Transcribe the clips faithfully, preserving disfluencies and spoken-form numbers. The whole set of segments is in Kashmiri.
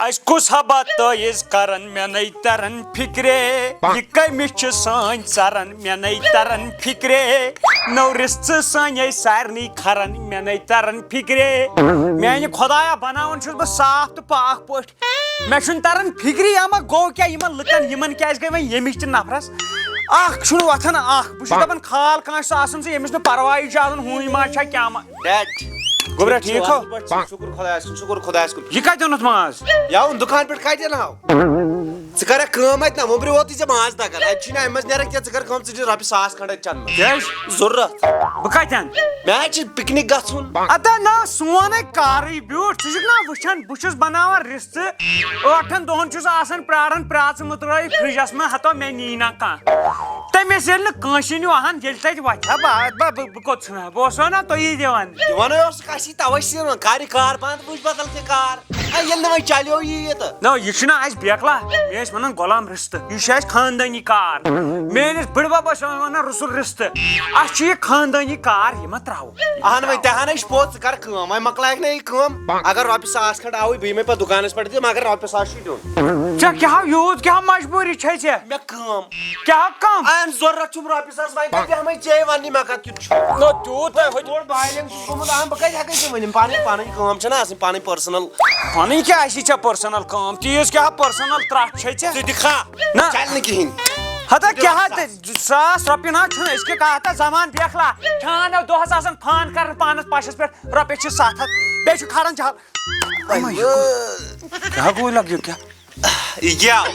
اسہِ کُس ہبا تٲیز کرن، مےٚ نے ترن فکرے۔ یہِ کٔمِس چھِ سٲنۍ ژرن، مےٚ نے ترن فکرے۔ نٔو رِژھ سٲنۍ سارنٕے کھرن، مےٚ نے ترن فکرے۔ میانہِ خۄدایا، بناوان چھُس بہٕ صاف تہٕ پاک پٲٹھۍ۔ مےٚ چھُنہٕ تران فِکرِ، اما گوٚو کیٛاہ یِمن لُکن، یِمن کیٛازِ گٔے وۄنۍ ییٚمِچ تہِ نفرس؟ اکھ چھُنہٕ وۄتھان اکھ۔ بہٕ چھُس دپان خال کٲنٛسہِ سُہ آسان زِ ییٚمِس نہٕ پرواے چھُ آسان، ہوٗنۍ ما چھا کیٛاہ ما۔ ڈیڈ۔ گوٚبرا، ٹھیٖک چھُ؟ اصل پٲٹھۍ چھُ، شُکر خۄدایس کُن، شُکر خۄدایس کُن۔ یہِ کتہِ اوٚنُتھ ماز؟ یہِ اوٚن دُکان پٮ۪ٹھ، کتہِ اَنہٕ ہاو؟ ژٕ کرکھ کٲم اتہِ نا، وۄمبرِ ووتُے ژےٚ ماز دکان، اتہِ چھُے نہٕ امہِ منٛز نیران کینٛہہ، ژٕ کر کٲم، ژٕ دِ رۄپیہِ ساس کھنڈ اتہِ چندٕ منٛز۔ کیٛازِ؟ ضروٗرت۔ بہٕ کتہِ انہٕ؟ مےٚ حظ چھِ پکنک گژھُن۔ ادا نا، سون ہے کارٕے بیوٗٹھ، ژٕ چھُکھ نا وٕچھان، بہٕ چھُس بناوان رِستہٕ، ٲٹھن دۄہن چھُس آسان پراران، پرٛاژٕ مٕترٲیِتھ فرجس منٛز، ہتو مےٚ نی نہ کانٛہہ۔ تٔمِس ییٚلہِ نہٕ کٲنٛسہِ نیوٗ اہن، ییٚلہِ تتہِ وۄتھِ ہا، بہٕ، بہٕ، بہٕ، بہٕ کوٚت ژھٕنہٕ ہا؟ بہٕ اوسُس نا تُہی دِوان۔ دِوان ہے اوسُکھ اسی، توے چھِ وَنان، کر یہِ کار بنٛد، وٕچھ بدل کینٛہہ کار۔ ہے، ییٚلہِ نہٕ وۄنۍ چلیو یی یہِ تہٕ۔ نہ، یہِ چھُنہٕ اَسہِ بیکلا، مےٚ ٲسۍ وَنان غلام رِستہٕ، یہِ چھُ اَسہِ خاندٲنی کار۔ میٲنِس بٕڈبب ٲسۍ وَنان رسول رِستہٕ، اَسہِ چھُ یہِ خاندٲنی کار، یہِ مہ ترٛاوو۔ اہن وۄنۍ، تہِ ہن ہے چھُ پوٚز، ژٕ کر کٲم، وۄنۍ مۄکلایکھ نہ یہِ کٲم۔ اگر رۄپیہِ ساس کھنٛڈ آوٕے، بہٕ یِمے پتہٕ دُکانس پٮ۪ٹھ تہِ، مگر رۄپیہِ ساس چھُے دیُن۔ ژےٚ کیٛاہ یوٗت کیٛاہ مجبوٗری چھے ژےٚ؟ مےٚ کٲم۔ کیٛاہ کٲم؟ اہن ضروٗرت چھُم رۄپیہِ ساس، وۄنۍ کتہِ بیٚہمے ژے وننہِ مےٚ کتھ کیُتھ چھُ؟ نہ، تیوٗت ہے ہوٚتہِ۔ بوٚڑ بالغ چھُس گوٚمُت، اہن بہٕ کتہِ ہٮ۪کے ژےٚ ؤنِتھ؟ پنٕنۍ، پنٕنۍ کٲم چھےٚ نہ آسٕنۍ، پنٕنۍ پٔرسنل۔ پنٕنۍ کیٛاہ آسی ژےٚ پٔرسنل کٲم؟ تیٖژ کیٛاہ پٔرسنل ترٛٹھ چھے ژےٚ؟ ژٕ دِکھا؟ نہ۔ چلہِ نہٕ کِہیٖنۍ۔ ہتا ژٕ دِ کیٛاہ رۄپیہِ تہٕ ساس۔ ساس رۄپیہِ نہ چھُنہٕ أزکہِ کتھ، زمان بیکھلا۔ چھان ٲو دۄہس آسان فان کران پانس پشس پٮ۪ٹھ، رۄپیس چھِ ستھ ہتھ، بیٚیہِ چھُ کھاران جل۔ اما یہِ گوٚو۔ کیٛاہ گوٚو لگیو کیٛاہ؟ یہِ کیٛاہ آو؟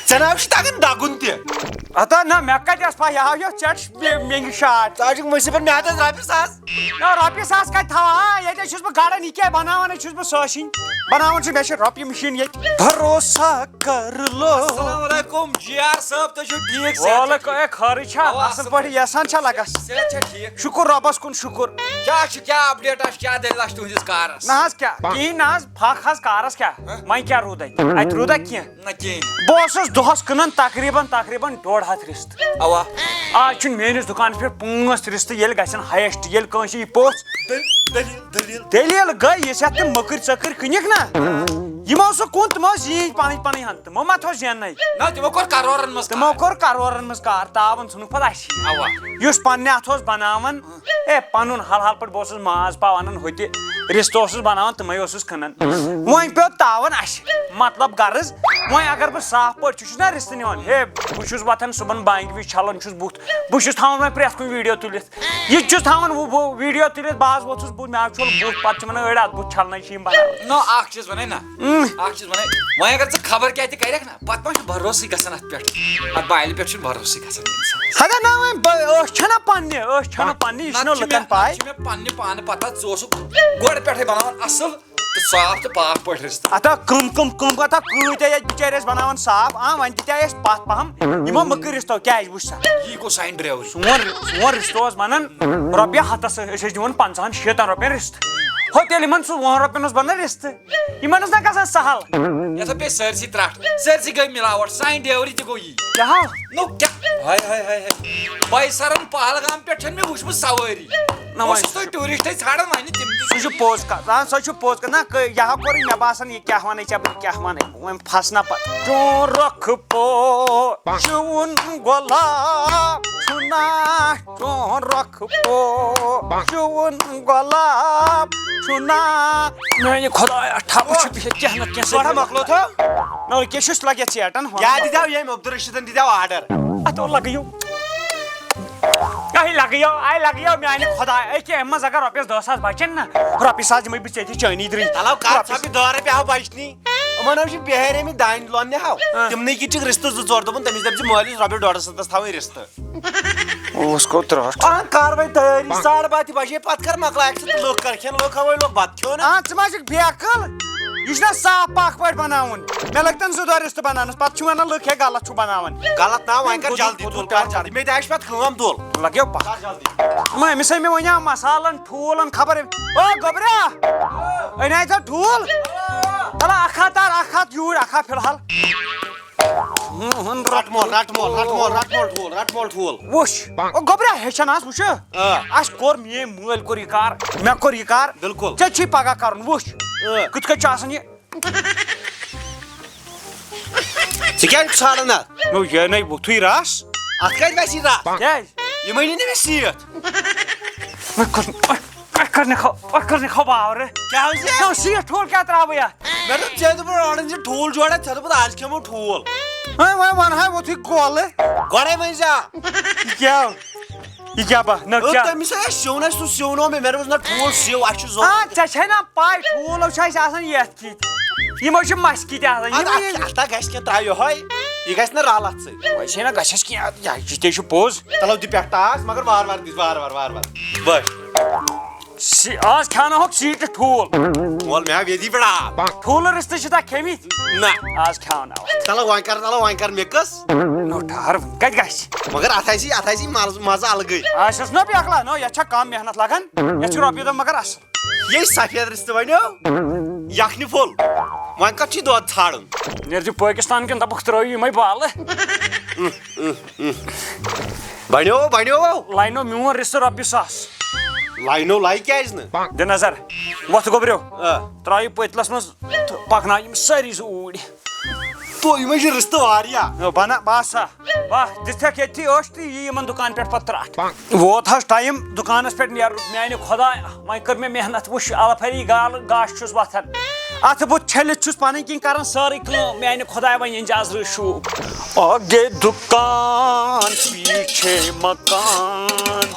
ژےٚ نہ حظ چھُ تگان دگُن تہِ۔ ہتا نہ، مےٚ کتہِ ٲس پَے، یہِ ہاو یہِ ژےٚ چھُ مے-، مینگہِ شاٹ۔ ژٕ حظ چھُکھ مُصیبت، مےٚ ہتھ ٲس رۄپیہِ ساس۔ نہ، رۄپیہِ ساس کتہِ تھاوان؟ ہا، ییٚتہِ حظ چھُس بہٕ گرن، یہِ کیٛاہ بناوان حظ چھُس بہٕ سٲسِنۍ۔ بناوان چھُ، مےٚ چھِ رۄپیہِ مِشیٖن ییٚتہِ۔ بھروسہ کر لو۔ السلام علیکم، جی آر صٲب، تُہۍ چھِو ٹھیٖک؟ صحت چھا وعلیکم، ٹھیٖک؟ اے خٲرٕے چھا؟ اَوا، اَصٕل اَصٕل پٲٹھۍ، پٲٹھۍ۔ یَژھان چھا لگس؟ صحت چھا ٹھیٖک؟ شُکُر رۄبَس کُن، شُکُر۔ کیٛاہ چھُ، کیٛاہ اپڈیٹ آسہِ، کیٛاہ دٔلیٖل آسہِ تُہٕنٛدِس کارَس؟ نہ حظ، کیٛاہ؟ کِہیٖنۍ نہ حظ، پھکھ حظ کارَس کیٛاہ؟ ہہ؟ وۄنۍ کیٛاہ روٗد اَتہِ؟ اَتہِ روٗدا کینٛہہ؟ نہ کِہیٖنۍ۔ بہٕ اوسُس دۄہَس کٕنان تقریٖباً، تقریٖباً ڈۄڈ ہَتھ رِستہٕ۔ اَوا۔ آز چھُنہٕ میٛٲنِس دُکانَس پٮ۪ٹھ پانٛژھ رِستہٕ، ییٚلہِ گژھن ہایسٹ، ییٚلہِ کٲنٛسہِ یہِ پوٚژھ۔ دٔلیٖل، دٔلیٖل، دٔلیٖل۔ دٔلیٖل گٔے، یُس یَتھ تِم مٔکٕرۍ ژٔکٕرۍ کٕنِکھ نہ، یِمو سُہ کُن، تِمو زیٖنۍ پَنٕنۍ پَنٕنۍ ہَن، تِمو ما تھوٚو زیننَے۔ نہ، تِمو کوٚر کرورن منٛز تِمو کار۔ کوٚر کرورن منٛز کار، تاوَن ژھُنُکھ پَتہٕ اَسی۔ اَوا۔ یُس پننہِ اَتھٕ اوس بناوان، اے، پنُن حل حل پٲٹھۍ، بہٕ اوسُس ماز پاو اَنان، ہوٚتہِ رِستہٕ اوسُس بناوان، تِمَے اوسُس کٕنان۔ وۄنۍ پیوٚو تاوَن اَسہِ، مطلب غرض، وۄنۍ اگر بہٕ صاف پٲٹھۍ چھُس نا رِستہٕ نِوان، ہے، بہٕ چھُس وۄتھان صُبحن بانگہِ وِزِ چھَلان چھُس بُتھ، بہٕ چھُس تھاوان وۄنۍ پرٛٮ۪تھ کُنہِ ویٖڈیو تُلِتھ۔ یہِ تہِ چھُس تھاوان وۄنۍ، وۄنۍ ویٖڈیو تُلِتھ، بہٕ حظ ووٚتھُس بُتھ، مےٚ حظ چھوٚل بُتھ، پَتہٕ چھِ وَنان أڑۍ، اَتھ بُتھ چھَلنَے چھِ یِم بَناوان۔ نو، اَکھ چیٖز وَنے نہ، اۭں۔ اَکھ چیٖز وَنے، وۄنۍ اگر ژٕ خبر کیٛاہ تہِ کَرَکھ نہ، پَتہٕ ما چھُ بھروسٕے گژھان اَتھ پٮ۪ٹھ؟ اَتھ بالہِ پٮ۪ٹھ چھُنہٕ بھروسٕے گژھان اِنسانَس۔ ہَتا نہ، وۄنۍ بہٕ، أچھ چھَنہ پَننہِ، أچھ چھَنہ پَننہِ، یہِ چھُنہ نَتہٕ چھُ لُکَن مےٚ، پَے۔ نَتہٕ چھُ مےٚ پَننہِ پانہٕ پَتہ، ژٕ اوسُکھ گۄڈٕ پٮ۪ٹھَے بَناوان اَصٕل تہٕ صاف تہٕ پاک پٲٹھۍ رِستہٕ۔ اَتھا کٕم، کٕم، کٕم، اَتھا کۭتیٛاہ ییٚتہِ بِچٲرۍ ٲسۍ بَناوان صاف، آ، وۄنۍ تہِ تہِ ٲسۍ پَتھ پَہَم، یِمو مٔکٕرۍ رِستو کیٛازِ وٕچھ سا؟ یی گوٚو سانہِ ڈرٛیورٕ۔ سون، سون رِستہٕ اوس بَنان رۄپیہِ ہَتَس، أسۍ ٲسۍ دِوان پنٛژاہَن شیٖتَن رۄپیَن رِستہٕ۔ ہُتھ ییٚلہِ یِمَن سُہ وُہَن رۄپیَن اوس بَنان رِستہٕ، یِمَن اوس نہ گژھان سَہَل۔ یَتھ ہا پیٚیہِ سٲرسٕے ترٛٹھ، سٲرسٕے گٔے مِلاوَٹھ، سانہِ ڈرٛیورٕ تہِ گوٚو یی۔ کیٛاہ ہا؟ نو کیٛاہ؟ ہاے، ہاے، ہاے، ہاے۔ بایسَرَن پہلگام پٮ۪ٹھ چھَنہٕ مےٚ وٕچھمٕژ سوٲری۔ نہ بہٕ وۄنۍ۔ اوسُس تۄہہِ ٹوٗرِسٹَے ژھانٛڈان، وۄنۍ نہٕ تِم تہِ۔ سُہ چھُ پوٚز کَتھ۔ اَہَن سا چھُ پوٚز کَتھ۔ نہ، کٔ-، یہِ ہا کوٚرُے مےٚ باسان، یہِ کیٛاہ وَنَے ژےٚ، بہٕ کیٛاہ وَنَے؟ وۄنۍ پھَس نہ پَتہٕ۔ چون رۄخ پوشوُن گۄلاب چھُنا، چون رۄخ پوشوُن گۄلاب چھُنا۔ میٛانہِ خۄدایا، ٹھَپہٕ چھُ بِہِتھ کینٛہہ نَتہٕ کینٛہہ گۄڈٕ سۭتۍ۔ مۄکلو تھو۔ نہ، یہِ کیٛاہ چھُس لَگٮ۪تھ ژیٹَن؟ ہۄ یاد دِتو ییٚمۍ عبدالرشیٖدَن دِتو آرڈر۔ اَتھ اوٚن لَگہٕ یِو۔ اَے لَگہٕ یو، اَے لَگہٕ یو میٛانہِ خۄدایا۔ أکہِ اَمہِ منٛز اگر رۄپیَس دَہ ساس بَچَن نہ، رۄپیہِ ساس دِمَے بہٕ ژےٚ تہِ چٲنی درٕنۍ۔ تَلو کَتھ رۄپیہِ سۄ بیٚیہِ دَہ رۄپیہِ ہاو بَچنی۔ یِمَن حظ چھِ بِہٲرۍ آمٕتۍ دانہِ لوننہِ ہاو۔ ہاں۔ تِمنٕے کِتۍ چھِکھ رِستہٕ زٕ ژور دوٚپُن، تٔمِس دَپہِ زِ مٲلِس رۄپیَس ڈۄڈَس ہَتَس تھاوٕنۍ رِستہٕ۔ اوس گوٚو ترٛٹھ۔ آ، کر وۄنۍ تیٲری، ساڑٕ باہ تہِ بجے، پتہٕ کر مۄکلایکھ ژٕ تہٕ لُکھ کر کھٮ۪ن، لُکھ ہاوے لُکھ بتہٕ کھیوٚو نہ۔ آ، ژٕ ما چھُکھ بے عقل؟ یہِ چھُنہ صاف پاک پٲٹھۍ بناوُن۔ مےٚ لٔگۍ تن زٕ دۄہ رِستہٕ بناونس، پتہٕ چھُ ونان لُکھ، ہے، غلط چھُ بناوان۔ غلط نا، وۄنۍ کر وۄنۍ جلدی کوٚت تُل، ووت کر پٮ۪وان جلدی۔ مےٚ تہِ آسہِ پتہٕ کٲم، تُل۔ لگیو پتھ۔ کر جلدی۔ مہ أمِس ہے مےٚ وَنیٛاو مسالن، ٹھوٗلن خبر۔ او گوٚبریا، أنۍ آے ژےٚ ٹھوٗل؟ تلہ اکھ ہتھ تار، اکھ ہتھ یوٗرۍ، اکھ ہتھ فی الحال۔ ہُن رٹ مول، رٹ مول، رٹ مول، رٹ مول ٹھوٗل، رٹ مول ٹھوٗل۔ وٕچھ، او گوٚبرا، ہیٚچھان آس، وٕچھ۔ آ۔ اَسہِ کوٚر، میٛٲنۍ مٲلۍ کوٚر یہِ کار، مےٚ کوٚر یہِ کار۔ بِلکُل۔ ژےٚ چھُے پگاہ کرُن، وٕچھ۔ آ۔ کِتھ کٔنۍ چھُ آسان یہِ؟ ژٕ کیٛازِ چھُکھ ژھانٛڈان اَتھ؟ نو، یہِ نے وُتھُے رَس۔ اَتھ کَتہِ وَسی رَس؟ کیٛازِ؟ یہِ مٔنی نہٕ مےٚ سیٖتھ۔ وۄنۍ کٔر، وۄنۍ، وۄنۍ کٔر نہٕ کھو-، وۄنۍ کٔر نہٕ کھو باورٕ۔ کیٛاہ حظ یہِ؟ نو، سیٖتھ ٹھوٗل کیٛاہ ترٛاوٕ یَتھ؟ مےٚ دوٚپ، ژےٚ دوٚپُتھ اوڑَن چھِ ٹھوٗل جوڑا، ژےٚ دوٚپُتھ آز کھٮ۪مو ٹھوٗل۔ وۄنۍ، وۄنۍ وَنہٕ ہا وُتھُے کۄلہٕ۔ گۄڈَے ؤنۍ زِ آ۔ یہِ کیٛاہ؟ یہِ کیٛاہ با-، نہ، أتھۍ کیٛاہ؟ تٔمِس ہے سیُن اَسہِ، سُہ سیُن اوٚن مےٚ، مےٚ دوٚپُس، نہ، ٹھوٗل سیُو، اَسہِ چھُ ضوٚرَتھ۔ آ، ژےٚ چھے نہ پَے، ٹھوٗل چھُ اَسہِ آسان یَتھ کِتۍ۔ یِمو چھِ مَسکِتۍ آسان، اَدٕ یِمو اَتھ یہِ کیٛاہ، اَتھ کیٛاہ گژھِ کینٛہہ، ترٛاو یِہوٚے، یہِ گژھِ نہ رَلَتھ سۭتۍ۔ وۄنۍ چھے نہ گژھٮ۪س کینٛہہ، اَدٕ یہِ، یہِ تے چھُ پوٚز۔ تَلو دِ پٮ۪ٹھ ٹاس، مگر وارٕ وارٕ دِس، وارٕ وارٕ، وارٕ وارٕ۔ بَس۔ سی-، آز کھیٛاوناوہوکھ سیٖٹہِ ٹھوٗل۔ وَل، مےٚ ہاو ییٚتی پٮ۪ٹھ آب۔ ٹھوٗلہٕ رِستہٕ چھِ تَتھ کھیٚمٕتۍ؟ نہ۔ آز کھیٛاوناوَتھ۔ چلو، وۄنۍ کر، چلو، وۄنۍ کر mix۔ نو ٹھہر، وۄنۍ کَتہِ گژھِ؟ مگر اَتھ آسی، اَتھ آسی مَزٕ، مَزٕ الگٕے۔ آسٮ۪س نہ بیکلا، نو، یَتھ چھا کَم محنت لگان؟ یَتھ چھِ رۄپیہِ دَہ مگر اَصٕل۔ یے سفید رِستہٕ وَنیو، یَکھنہِ پھوٚل۔ وۄنۍ کَتھ چھُے دۄد ژھانٛڈُن؟ نیرِ تہِ پٲکِستان کِنۍ دَپُکھ ترٛٲیِو یِمَے بالہٕ۔ بَنیو، بَنیو۔ لاینو میون رِستہٕ رۄپیہِ ساس۔ لاینو لایہِ کیٛازِ نہٕ؟ دِ نظر، وۄتھ گوٚبریو۔ آ۔ ترٛاو یہِ پٔتلَس منٛز تہٕ پَکناو یِم سٲری زٕ اوٗرۍ۔ تو یِمَے چھِ رِستہٕ واریاہ۔ نو بَنا، باسا۔ واہ، دِژ تھکھ ییٚتھی اوٚش تہٕ یہِ یِمَن دُکان پٮ۪ٹھ پَتہٕ ترٛٹھ۔ ووت حظ ٹایم دُکانَس پٮ۪ٹھ نیرنُک۔ میٛانہِ خۄدایا، وۄنۍ کٔر مےٚ محنت، وٕچھ، الفری گال گاش چھُس وۄتھان۔ اَتھٕ بُتھ چھٔلِتھ چھُس پَنٕنۍ کِنۍ کَران سٲرٕے کٲم۔ میٛانہِ خۄدایا، وۄنۍ أنۍ زِ آز رٕژ شوٗب۔ آگے دُکان، پیچھے مکان،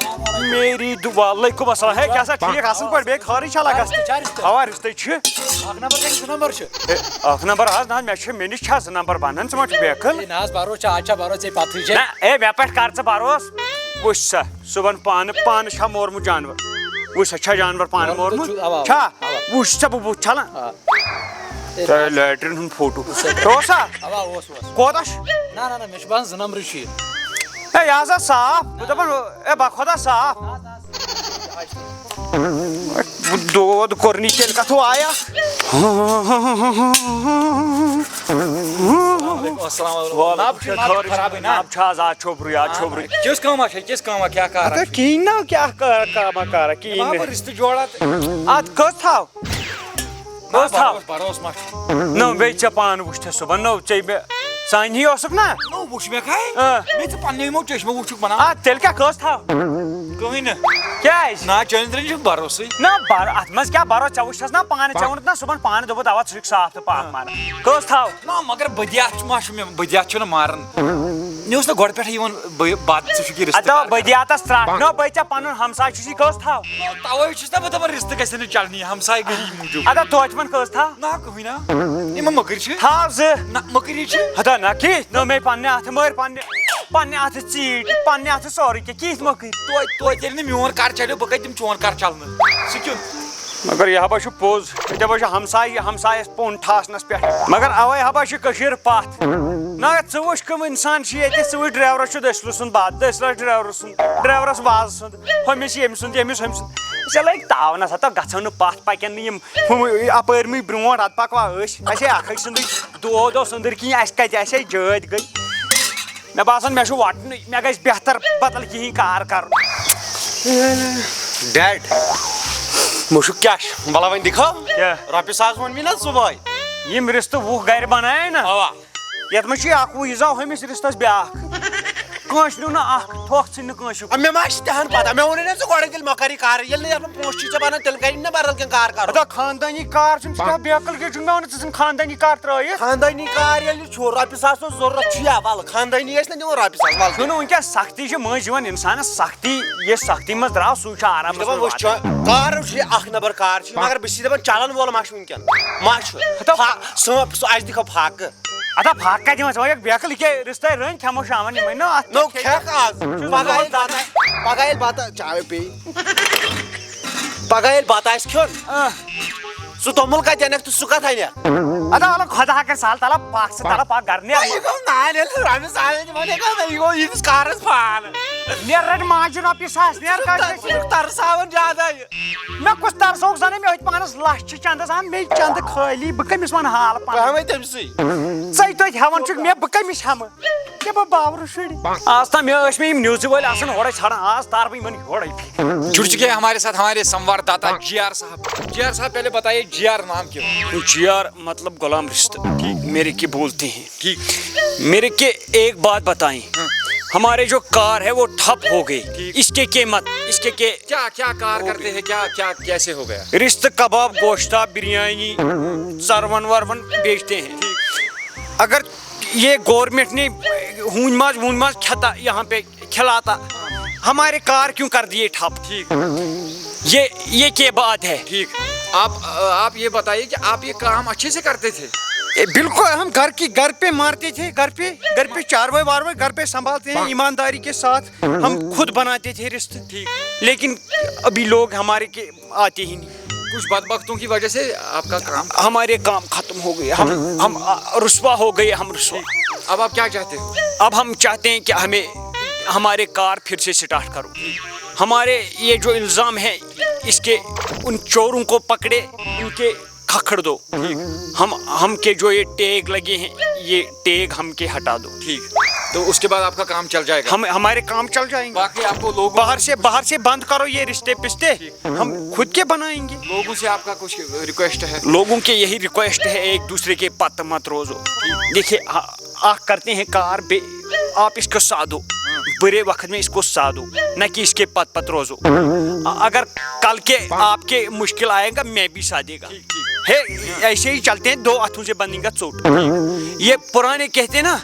میری دُعا۔ وعلیکُم السلام۔ ہے، کیٛاہ سا ٹھیٖک، اَصٕل پٲٹھۍ، بیٚیہِ خٲرٕے چھا لگس؟ اَوا، رِستَے چھِ۔ اکھ نمبر کِنہٕ زٕ نمبر چھُ؟ ہے، اکھ نمبر حظ، نہ حظ، مےٚ چھِ، مےٚ نِش چھا زٕ نمبر بنان؟ ژٕ ما چھُکھ بیقل؟ ہے، نہ حظ، بروس چھا، آز چھا بروس ژےٚ پتہٕے چھے۔ نہ، ہے، مےٚ پٮ۪ٹھ کر ژٕ بروس؟ وٕچھ سا، صُبحن پانہٕ، پانہٕ چھا مورمُت جانور؟ وٕچھ سا، چھا جانور پانہٕ مورمُت مورمُت؟ چھُ، اوا، چھا؟ اوا۔ وٕچھ سا، بہٕ بُتھ چھلان۔ آ۔ ہے، تۄہہِ لیٹرین ہُنٛد فوٹو۔ سُہ اوسا؟ اوا، اوس، اوس۔ کوتاہ چھُ؟ نہ، نہ، نہ، مےٚ چھُ باسان زٕ نمبرٕے چھُ یہِ۔ ہے، یہِ حظ آ صاف۔ بہٕ دَپان، ہے، بہٕ خۄدا صاف۔ نہ، نہ، دود کوٚرنی تیٚلہِ کَتھو آیا۔ السلام علیکم۔ وعلیکم السلام۔ نب چھُ، نب چھُ خٲرٕے۔ خرابٕے نا؟ نب چھُ آز، آز چھوٚبرُے، آز چھوٚبرُے۔ کِژھ کٲمہ چھےٚ، کِژھ کٲمہ، کیٛاہ کارا؟ اَدٕ کِہیٖنۍ نہ، کیٛاہ کار، کٲمہ کارا، کِہیٖنۍ نہ۔ بہٕ رِستہٕ جوڑا تہٕ۔ اَتھ کٔژ تھاو؟ کٔژ تھاو؟ بروس، بروس ما چھُ؟ نہ، بیٚیہِ ژےٚ پانہٕ وٕچھتھ صُبحن، نہ، ژےٚ مےٚ، سانہِ ہی اوسُکھ نا؟ نہ، وٕچھ مےٚ کھاے۔ آ۔ مےٚ ژٕ پننہِ یِمو چشمو وٕچھُکھ بنان۔ آ، تیٚلہِ کیٛاہ، کٔژ تھاو؟ کٕہٕنۍ نہٕ۔ کیٛازِ؟ نہ، چٲنِس درٛنٛجہِ چھُنہٕ بروسٕے۔ نہ، بر-، اتھ منٛز کیٛاہ بروس؟ ژےٚ وٕچھتھس نا پانہٕ، ژےٚ ووٚنُتھ نا صُبحن پانہٕ، دوٚپُتھ، اوا، ژٕ چھُکھ صاف تہٕ پاک مانان۔ کٔژ تھاو؟ نہ، مگر بدیات چھُ، ما چھُ مےٚ، بدیات چھُنہٕ ماران۔ مےٚ اوس نہ گۄڈٕ پٮ۪ٹھے یِوان، بہٕ، بد، ژٕ چھُکھ یہِ رِستہٕ ادا کار کران۔ بدیاتس ترٛٹھ۔ نہ، بہٕ ژےٚ پنُن ہمساے چھُسی، کٔژ تھاو؟ توے چھُس نا بہٕ دپان، رِستہٕ گژھن نہٕ چلنی، ہمسایہِ گٔری موٗجوٗب۔ ادا توتہِ وَن، کٔژ تھاو؟ نہ، کٕہٕنۍ نا۔ یِمن مٔکٕرۍ چھِ۔ تھاو زٕ۔ نہ، مٔکٕرۍ چھِ۔ ادا نہ، کِہیٖنۍ نہٕ، مےٚ پننہِ اتھٕ مٲرۍ، پننہِ، پننہِ اتھٕ ژیٖٹۍ، پننہِ اتھٕ سورُے کینٛہہ، کِہیٖنۍ مٔکٕرۍ۔ توتہِ، توتہِ ییٚلہِ نہٕ میون کر چلیو، بہٕ کتہِ دِمہٕ چون کر چلنہٕ؟ سُہ کیُتھ؟ مگر یہِ ہا چھُ پوٚز، ییٚتہِ ہا چھُ ہمسایہِ، ہمسایس پوٚن ٹھاسنس پٮ۪ٹھ۔ مگر اوے ہا چھِ کٔشیٖر پتھ۔ نہ، ژٕ وٕچھ کٕم انسان چھِ ییٚتہِ، ژٕ وٕچھ ڈرایورس چھُ دٔسلہٕ سُنٛد بتھ، دٔسلس ڈرایورس سُنٛد، ڈرایورس وازٕ سُنٛد، ہُمِس ییٚمہِ سُنٛد، ییٚمِس ہُمہِ سُنٛد۔ ژےٚ لٔگۍ تاونس، ہتو گژھو نہٕ پتھ، پکن نہٕ یِم ہُم اپٲرۍ مٕے برونٛٹھ، اتھ پکوا أسۍ؟ اسہِ ہے اکھٕے سُنٛدٕے دود اوس أنٛدٕرۍ کِنۍ، اسہِ کتہِ آسہِ ہے جٲدۍ گٔے۔ مےٚ باسان، مےٚ چھُ وۄٹنٕے، مےٚ گژھِ بہتر بدل کِہیٖنۍ کار کرُن۔ ڈیڈ، مُشُک کیٛاہ چھُ؟ وَلہٕ وۄنۍ دِکھو۔ کیٛاہ؟ رۄپیہِ ساس ووٚن مےٚ نہ صُبحٲے۔ یِم رِستہٕ وُہ گرِ بنایے نہ؟ اَوا۔ یَتھ منٛز چھُ اکھ وُہ، یہِ زاو ہُمِس رِستَس بیٛاکھ۔ کٲنٛسہِ نیوٗ نہٕ اکھ، تھۄکھ ژھٕنۍ نہٕ کٲنٛسہِ۔ آ، مےٚ ما چھِ تِہَن پَتہ، مےٚ ووٚنُے نہ ژٕ گۄڈَے، تیٚلہِ مۄکَر یہِ کارٕے، ییٚلہِ نہٕ یَتھ منٛز پونٛسہٕ چھِ ژےٚ بَنان، تیٚلہِ کَرِ نہٕ بَدل کینٛہہ کار کَرُن۔ ہتا خاندٲنی کار چھُنہٕ، ژٕ چھُکھ بیقل کہِ چھُکھ مےٚ وَنان، ژٕ ژھٕن خاندٲنی کار ترٛٲیِتھ۔ خاندٲنی کار ییٚلہِ چھُ، رۄپیہِ ساس اوس ضروٗرت، چھُ یا وَلہٕ، خاندٲنی ٲسۍ نہ دِوان رۄپیہِ ساس، وَلہٕ۔ چھُنہٕ وٕنکیٚس سختی چھِ مٔنٛزۍ یِوان اِنسانَس سختی، یہِ سختی منٛز درٛاو، سُے چھُ آرامَس دَپان، منٛز وٕچھ، واتان۔ چھُ، کار چھُ یہِ اَکھ نمبر کار چھُ، مگر بہٕ چھُس دَپان چَلَن وول ما چھُ وٕنکیٚن؟ ما چھُ؟ ہَتو فا-، سُہ، سُہ اَسہِ دِکھو فاقہٕ۔ ہتا فاقہٕ کَتہِ یِوان ژےٚ وَنکھ بیکٕل یہِ کیٛاہ رِستَے رٔنۍ کھٮ۪مو شامَن یِمَے نہ اَتھ نو کھٮ۪کھ آز۔ چھُس پَگاہ دَپان ییٚلہِ بَتہٕ، پَگاہ ییٚلہِ بَتہٕ چاے پیٚیہِ۔ پَگاہ ییٚلہِ بَتہٕ آسہِ کھیوٚن، آ۔ سُہ توٚمُل کَتہِ اَنَکھ تہٕ سُہ کَتھ اَنَکھ؟ ادا الگ خدا کر سال تلا پاک سے تلا پاک گھر نے۔ یہِ گوٚو نالہِ ہُنٛد رَبہِ سالہِ تہِ وَنے کَتھ، یہِ گوٚو ییٖتِس کارَس پان۔ نیر رَٹ ماجہِ رۄپیہِ ساس، نیر کَتھ گژھِ؟ ترساوان زیادٕ۔ مےٚ کُس ترسوکھ زَن، مےٚ ہوٚتہِ پانَس لَچھ چھِ چَندَس، اَن مےٚ چَندٕ خٲلی، بہٕ کٔمِس وَنہٕ حال پَنٕنۍ؟ بہٕ ہٮ۪مَے تٔمۍ سٕے۔ ژَے توتہِ ہٮ۪وان چھُکھ مےٚ، بہٕ کٔمِس ہٮ۪مہٕ؟ کیٛاہ بہٕ باورٕ شُرۍ؟ آز تام مےٚ ٲسۍ مےٚ یِم نِوزٕ وٲلۍ آسان ہورے ژھانڈان، آز تارٕ بہٕ یِمن یورے۔ जुड़ चुके हैं हमारे साथ हमारे संवाददाता जीआर साहब। जीआर साहब, पहले बताइए, جی آر نام کیوں؟ جی آر مطلب غلام رشتہ۔ میرے کے بولتے ہیں۔ ٹھیک۔ میرے کے ایک بات بتائیں، ہمارے جو کار ہے وہ ٹھپ ہو گئی، ٹھیک۔ اس کے قیمت، اس کے کے کیا کیا کار کرتے ہیں؟ کیا کیا کیسے ہو گیا؟ رشتہ کباب، گوشتا، بریانی، سرون ورون بیچتے ہیں۔ اگر یہ گورنمنٹ نے ہون ماز وون ماز کھتا یہاں پہ کھلاتا، ہمارے کار کیوں کر دیے ٹھپ؟ ٹھیک۔ یہ یہ کیا بات ہے؟ ٹھیک۔ آپ آپ یہ بتائیے کہ آپ یہ کام اچھے سے کرتے تھے؟ اے، بالکل، ہم گھر کی گھر پہ مارتے تھے، گھر پہ گھر پہ چاروے وارواے گھر پہ سنبھالتے ہیں ایمانداری کے ساتھ۔ ہم خود بناتے تھے رشتے، ٹھیک۔ لیکن ابھی لوگ ہمارے کے آتے ہی نہیں۔ کچھ بدبختوں کی وجہ سے آپ کا کام ہمارے کام ختم ہو گئے، ہم ہم آ، رسوا ہو گئے، ہم رسوا۔ اب آپ کیا چاہتے ہو؟ اب ہم چاہتے ہیں کہ ہمیں ہمارے کار پھر سے سٹارٹ کرو۔ ہمارے یہ جو الزام ہے، اس کے ان چوروں کو پکڑے، ان کے کھکھڑ دو۔ ہم ہم کے جو یہ ٹیگ لگے ہیں، یہ ٹیگ ہم کے ہٹا دو۔ ٹھیک۔ تو اس کے بعد آپ کا کام چل جائے گا؟ ہم ہمارے کام چل جائیں گے۔ باقی آپ کو لوگ باہر سے باہر سے بند کرو یہ رشتے پشتے، ہم خود کے بنائیں گے۔ لوگوں سے آپ کا کچھ ریکویسٹ ہے؟ لوگوں کے یہی ریکویسٹ ہے، ایک دوسرے کے پت مت روزو۔ دیکھیے، آ- آ کرتے ہیں کار بے، آپ اس کو سادو، برے وقت میں اس کو سادو، نہ کہ اس کے پت پت روزو۔ آ- اگر کل کے آپ کے مشکل آئے گا، میں بھی سادے گا۔ ہے، ایسے ہی چلتے ہیں، دو ہاتھوں سے بندیں گا چوٹ۔ یہ پرانے کہتے ہیں نا،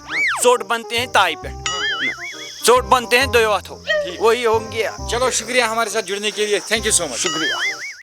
چوٹ بنتے ہیں تائی پہ، چوٹ بنتے ہیں دو ہاتھوں۔ وہی ہوں گے۔ چلو، شکریہ ہمارے ساتھ جڑنے کے لیے، تھینک یو سو مچ۔ شکریہ۔